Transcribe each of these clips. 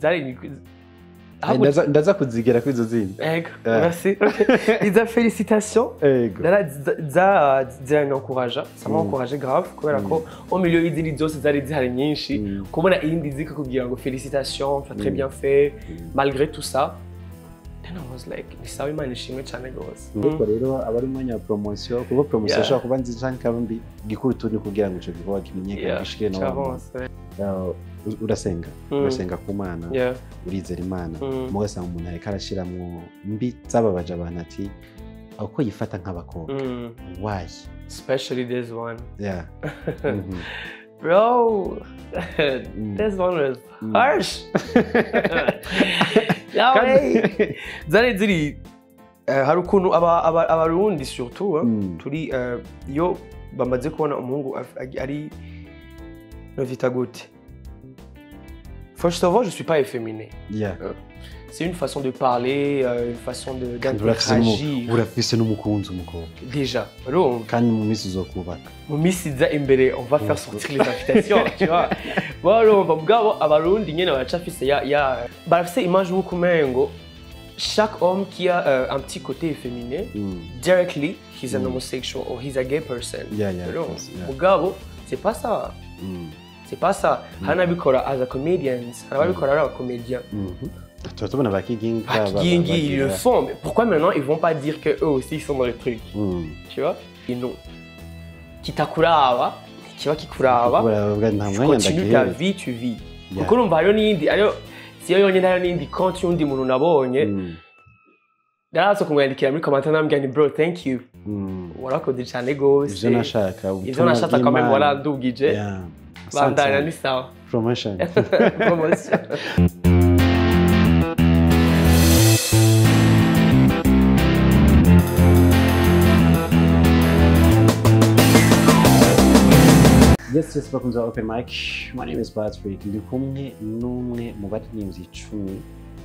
Zari Ndaza kuzigera kuri izo zindi. Ego, merci. Iza félicitations. Ego. Za ziranencouragea, ça m'a encouragé grave kubera ko au milieu y'izindi zose zari zihari nyinshi, kubona iyindi zikakubwira ngo félicitations, tu as très bien fait malgré tout ça. Then I was like, ni sawa, Imana ishimwe cyane rwose. Ariko rero aba ari umwanya wa promotion, kuko promotion ishobora kuba nziza canke ikaba mbi, igikuru tu ni kugira ngo ico gikorwa kimenyekane, gishike no c'avance. Urasenga, urasenga ku Mana, urizera Imana, mugasanga umuntu ariko arashiramwo mbi zababaje abantu, ati uko yifata nk'abakobwa, why? Especially this one. Yeah. Bro, this one was harsh. Yawe zari ziri hari ukuntu Abarundi surtout turi iyo bamaze kubona umuhungu ari novita gute. First of all, je suis pas efféminé. C'est une façon de parler, une façon de d'interagir. Urafise n'umukunzi umukobwa. Déjà, urumva. Kandi mu minsi uzokubaka. Mu minsi iza imbere, on va faire sortir les invitations, tu vois. Bon, urumva mugabo Abarundi nyene baracafise ya barafise image y'uko umengo chaque homme qui a un petit côté efféminé, directly he's an homosexual or he's a gay person. Yeah, of course, yeah. Mugabo, c'est pas ça. C'est pas ça. Hari n'ababikora as a comedians, hari ababikora ari abacomédiens. Tuba tubona ba Kigingi. Ba Kigingi, ils le font. Mais pourquoi maintenant ils vont pas dire que eux aussi ils sont dans le truc? Tu vois? Et non. Kitakuraba, kiba kikuraba. Nta Tu mwanya continues ta ndagihereza. vie, tu vis. Kuko urumva hariyo n'iyindi, hariyo siyo yonyine, hariyo n'iyindi konti y'undi muntu nabonye. Naraza kumwandikira muri commentaire, namubwira nti: "Bro, thank you. Warakoze cyane gose." Ivyo nashaka, Ivyo ubutumwa nashatse quand même bw'Imana. Warandugije. Bandanya Asante. Ni sawa. Promotion. Promotion. Yes, bakunze ba Open Mic. My name is Patrick. Ndi kumwe n'umwe mu baririmbyi 10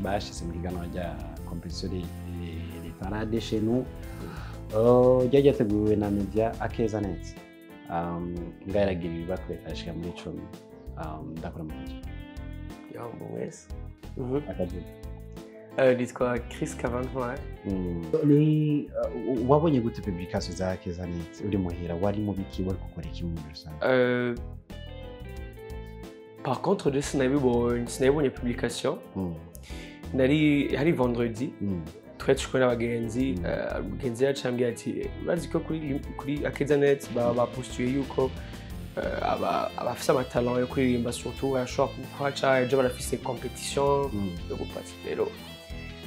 bashize mu higanwa rya compétition les talents de chez nous. Ryari ryateguwe na Media Akeza Net. Ngaho ibakwe ashika muri 10. Ndakora mu kazi. Yambo mwese. Akazi. Nitwa Chris Kavantwari. Ni wabonye gute publication za Akeza Net uri muhira, wari mu biki, wari gukora iki muri rusange? Par contre, je sinabibonye publication. Nari hari vendredi, twari turi kumwe n'abagenzi, mugenzi yacu yambwiye ati: "Urazi ko kuri Akezanet bapostuye yuko abafise amatalent yo kuririmba surtout barashobora kuhaca ejo, barafise compétition yo gupasa." Rero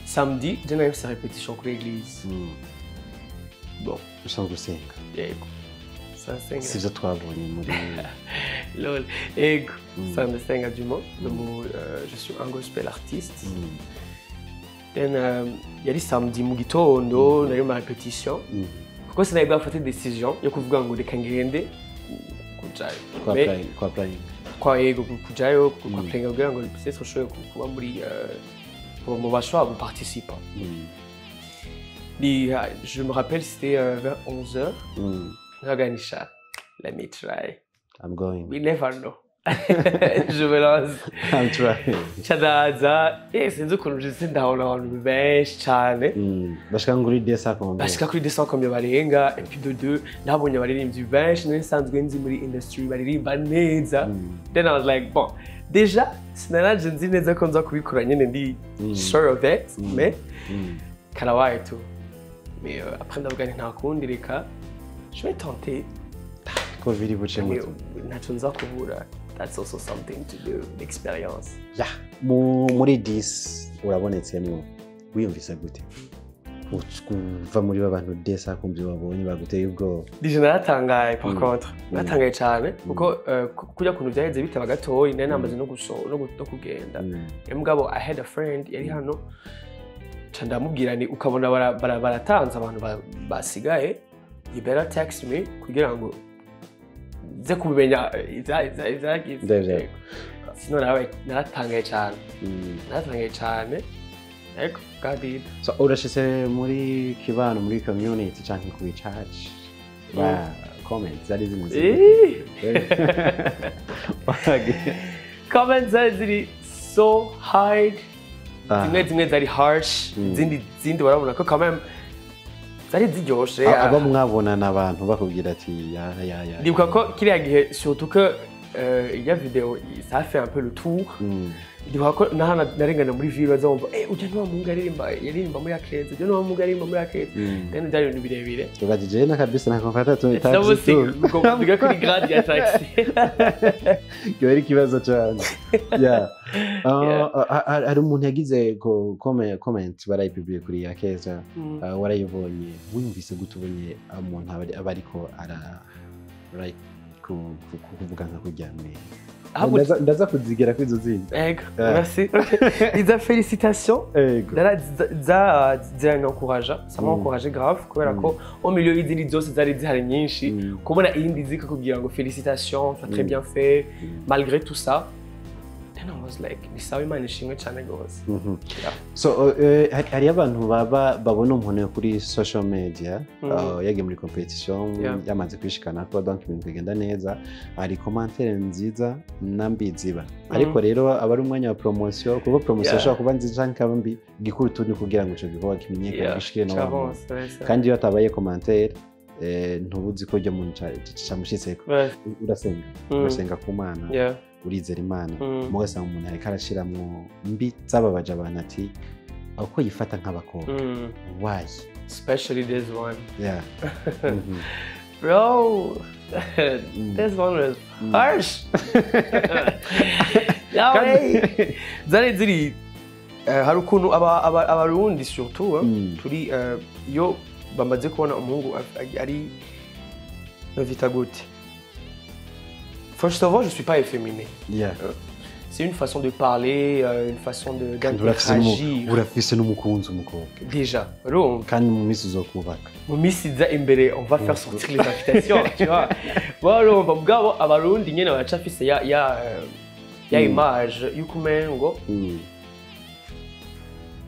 samedi je nari mfise répétition kuri église. Bon. Usanzwe usenga? Yego. Sansenga. Sivyo twabonye muri Lol. Ego. Sansenga du moins. Je suis un gospel artiste. Then yari samedi mu gitondo, nari mu répétition. Kuko sinari bwafate décision yo kuvuga ngo reka ngende kujayo. Kwa Mais applying, kwa applying. Kwa yego kujayo kwa applying kugira ngo peut-être ushobore kuba muri mu bashobora guparticipa. Je me rappelle, c'était vers 11h. Nkaganisha. Let me try. I'm going. We never know. Je me lance. I'm trying. Cadaza, sinzi ukuntu jise ndabona abantu benshi cyane. Bashika nguri desa combien? Bashika kuri 200 combien barenga, et puis de deux nabonye abaririmbyi benshi nari nsanzwe nzi muri industry baririmba neza. Then I was like, bon, déjà sinaraje nzi neza ko nza kubikora nyene, ndi sure of it, mais karabaye tu. Mais après ndavuga nti nta kundi, reka je vais tenter. Ko biri buce Mais muto. Ntacyo nza kubura, that's also something to do, l'expérience. Ya, muri 10 urabonetsemwo, wiyumvise gute? Kuva muri ba bantu desa kumvye wabonye baguteye ubwoba. Déjà naratangaye, par contre naratangaye cyane kuko kurya kuntu byaheze bitaba gatoyi, nari namaze no no kugenda. Mugabo I had a friend yari hano, ca ndamubwira ni ukabona baratanze abantu basigaye, you better text me kugira ngo nze kumenya ibyagize. Ndavyo. Sino naratangaye cyane. Naratangaye cyane ariko God did. So urashitse muri kibano, muri community canke ku church, ba comment zari zimeze gute? Comments zari ziri so hard. Ah. Zimwe zimwe zari harsh, izindi zindi warabona ko quand même zari ziryoshe. Abo mwabonana, abantu bakubwira ati ya. Ndibuka ko kiriya gihe, surtout que iya vidéo, ça a fait un peu le tour. Ndibuka ko nahana narengana muri ville, bazumva: "Eh, ujya ni wa muhungu yaririmba, yaririmba muri Akeza, ujya ni wa muhungu yaririmba muri Akeza." Then byari ibintu birebire. Ugaje jewe na kabisa nakumfata tu taxi Ndabusi tu. Ngo kuri grade ya taxi. Kiba ari ikibazo cyane, yeah. Yeah. Hari umuntu yagize comment, barayipubliye kuri Akeza. Warayibonye? Wumvise gute ubonye umuntu aba ariko ara right kuvuga nka kurya mwe? Ahubwo Ndaza kuzigera kuri izo zindi. Ego, Yeah. merci. Iza félicitations Ego. Dara za ziranencouragea, ça m'a encouragé grave, kubera ko au milieu y'izindi zose zari zihari nyinshi, kubona iyindi ziko kugira ngo "Félicitations, tu as très bien fait malgré tout ça", then I was like, ni sawa, Imana ishimwe cyane rwose. Yeah. So hariyo abantu baba babona umuntu kuri social media yagiye muri competition, yamaze kwishikana ko donc ibintu bigenda neza, hari commentaire nziza na mbi ziba, ariko rero aba ari umwanya wa promotion, kuko promotion ishobora kuba nziza canke ikaba mbi. Igikuru tu ni kugira ngo ico gikorwa kimenyekane, gishikire no wa muntu. J'avance, ouais, ça. Kandi iyo hatabaye commentaire, ntubuzi ko iryo muntu camushitseko. Urasenga, urasenga ku Mana, urizera Imana, mugasanga umuntu ariko arashiramwo mbi zababaje abantu, ati uko yifata nk'abakobwa. Why? Especially this one. Bro, this one was harsh. Yawe zari ziri hari ukuntu Abarundi surtout, turi iyo bamaze kubona umuhungu ari novita gute. First of all, je suis pas efféminé. C'est une façon de parler, une façon de Kandi urafise d'interagir. Urafise n'umukunzi umukobwa. Déjà, urumva. Kandi mu minsi uzokubaka. Mu minsi iza imbere, on va faire sortir les invitations, tu vois. Bon, urumva, mugabo Abarundi nyene baracafise ya image y'uko umengo,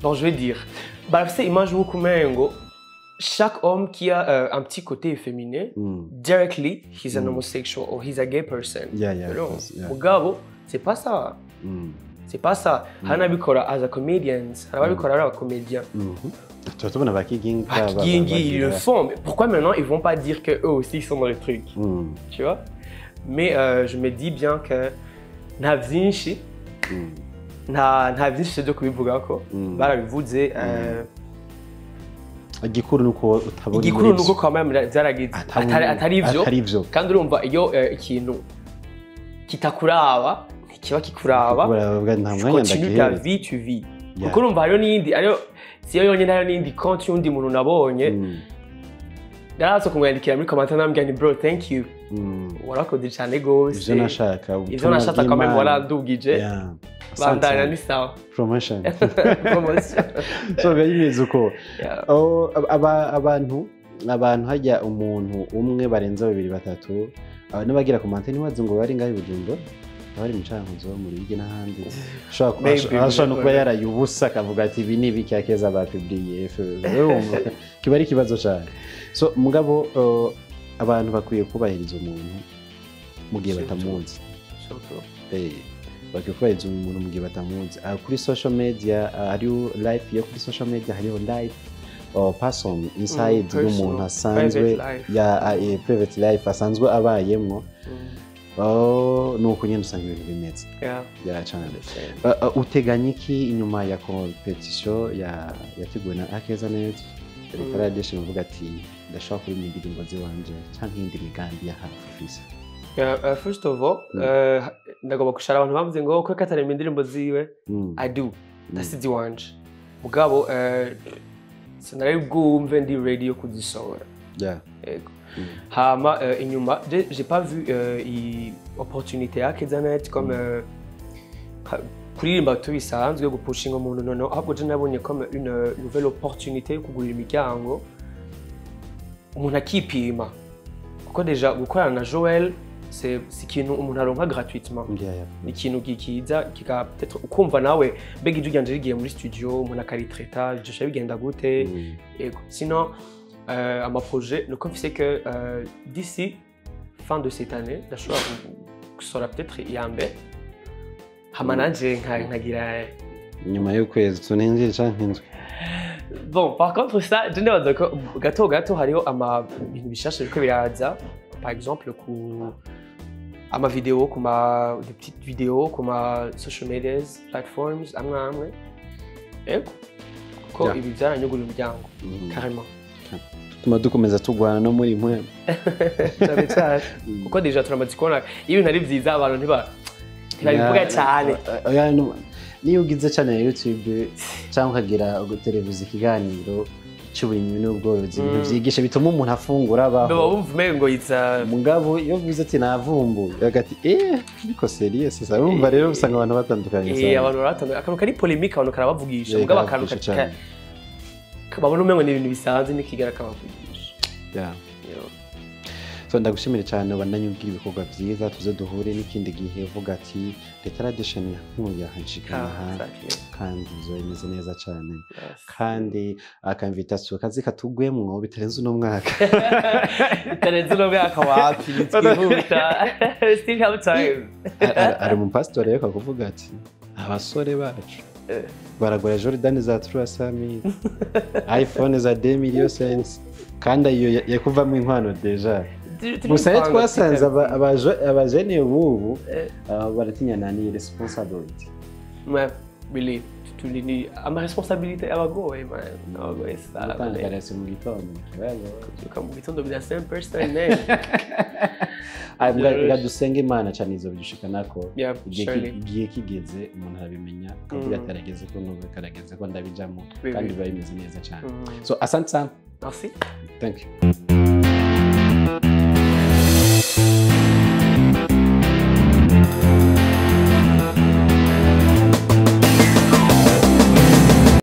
donc je vais dire, barafise image y'uko umengo chaque homme qui a un petit côté efféminé, directly he's an homosexual or he's a gay person. Urumva? Mugabo c'est pas ça. C'est pas ça. Hari n'ababikora as a comedians, hari ababikora ari abacomédiens. Tuba tubona ba Kigingi. Kigingi, ils le font, mais pourquoi maintenant ils vont pas dire que eux aussi ils sont dans le truc, tu vois? Mais je me dis bien que nta byinshi, nta byinshi byo kubivuga ko barabivuze. Igikuru ni uko utabona. Igikuru ni uko quand même byaragize atari ivyo. Atari ivyo. Kandi urumva, iyo ikintu kitakuraba, ntikiba kikuraba. Nta mwanya Continue ta ndagihereza. vie, tu vis. Kuko urumva hariyo n'iyindi, ariyo siyo yonyine, hariyo n'iyindi konti y'undi muntu nabonye. Naraza kumwandikira muri commentaire, nambwira ni: "Bro, thank you, warakoze cyane gose." Ivyo nashaka, ivyo ubutumwa nashatse quand même bw'Imana. Warandugije. Bandanya, ni sawa. Promotion. Promotion. So biba bimeze uko. Oh, abantu hajya umuntu umwe barenze babiri, batatu, n'abagira commentaire, ntibazi ngo bari ngaho i Bujumbura, abari mu Cankuzo, mu Ruyigi n'ahandi. Maybe, ashobora no kuba maybe. yaraye ubusa, akavuga ati: "Ibi ni ibiki Akeza bapubliye?" Urumva kiba ari ikibazo cyane. So mugabo abantu bakwiye kubahiriza umuntu mu gihe Surtout. batamuzi. Surtout. Bakwiye kubahiriza umuntu mu gihe batamuzi. Kuri social media, hariho life yo kuri social media, hariho life or person inside y'umuntu Personal, asanzwe private life. Ya private life asanzwe abayemwo. Oh, ni uko nyine usanga ibintu bimeze. Ya cyane. Uteganya iki inyuma ya competition ya yateguwe na Akeza Net? Reka radeshe uvuga ati ndashobora kuririmba indirimbo ziwanje canke iyindi migambi ya hafi ufise. Yeah, first of all, ndagomba gushara abantu bavuze ngo ko katarema indirimbo ziwe. I do, ndasize iwanje, mugabo sinari bwumve ndi ready yo kuzisohora. Yego. Hama inyuma j'ai pas vu i opportunité ya Kezanet comme kuririmba tu bisanzwe, gupushinga umuntu, noneho ahubwo je nabonye comme une nouvelle opportunité yo kugurira imiryango umuntu akipima, kuko déjà gukorana na Joel, c'est ikintu umuntu aronka gratuitement. Ni ikintu kikiza kika peut-être ukumva nawe mbega ijwi ryanje rigiye muri studio, umuntu akaritreta, bishobora bigenda gute? Yego. Sinon amaprojet, nuko mfise que d'ici fin de cette année ndashobora gusohora peut-être iya mbere. Hama nanje nkagira Nyuma y'ukwezi tuninjira canke indwi. Bon, par contre ça, je ndibaza ko gato gato hariho ama ibintu bishasha biriko biraza, par exemple ku ama vidéo, ku ma des petites vidéos ku ma social medias platforms amwe amwe. Ego, kuko ibi byaranyuguriye umuryango carrément. Tuma dukomeza tugwana no muri mwe. Cyane cyane kuko déjà turamaze kubona iyo ibintu ari byiza, abantu ntibabivuga cyane. Oya, niyo ugize channel ya YouTube cyangwa ukagira televiziyo, ikiganiro cy'uburimyi n'ubworozi, ibintu vyigisha bituma umuntu afungura baba abaho. Bumva umengo ngo it's Mugabo iyo uvuze ati navumbuye, agati ariko sérieux, c'est ça. Urumva rero usanga abantu batandukanye sana. Abantu baratandukanye. Akantu kari polémique, abantu karabavugisha. Mugabo akantu karabavugisha cane. Babona umengo ni ibintu bisanzwe, nikigara kabavugisha. Yo. So ndagushimire cyane, ubandanye ubwira ibikorwa byiza, tuze duhure n'ikindi gihe uvuga ati leta radisheni nkuya nshikana aha. Kandi bizoba bimeze neza cyane. Kandi aka invitation kazi katugwemwo bitarenze uno mwaka. Bitarenze uno mwaka wapi, twihuta, still have time. Ari umupasitori rero kuvuga ati abasore bacu baragura Jordan za 300,000, iPhone za 2 millions cents, kandi ayo yakuvamo inkwano déjà. Gusa rero twasanze abajene bubu baratinya ni responsibility. Ouais, really, turi ni ama responsabilité abagoye, man, abagoye sana. Gutanga karasi mu gitondo ni ikibazo. Kubyuka mu gitondo bya same person, man. Ah, mbwa dusenga Imana cyane izo bidushikanako. Igihe igihe kigeze umuntu arabimenya, akavuga ati arageze ko nubu karageze ko ndabijamo. Kandi biba bimeze neza cyane. So asante sana. Merci. Thank you.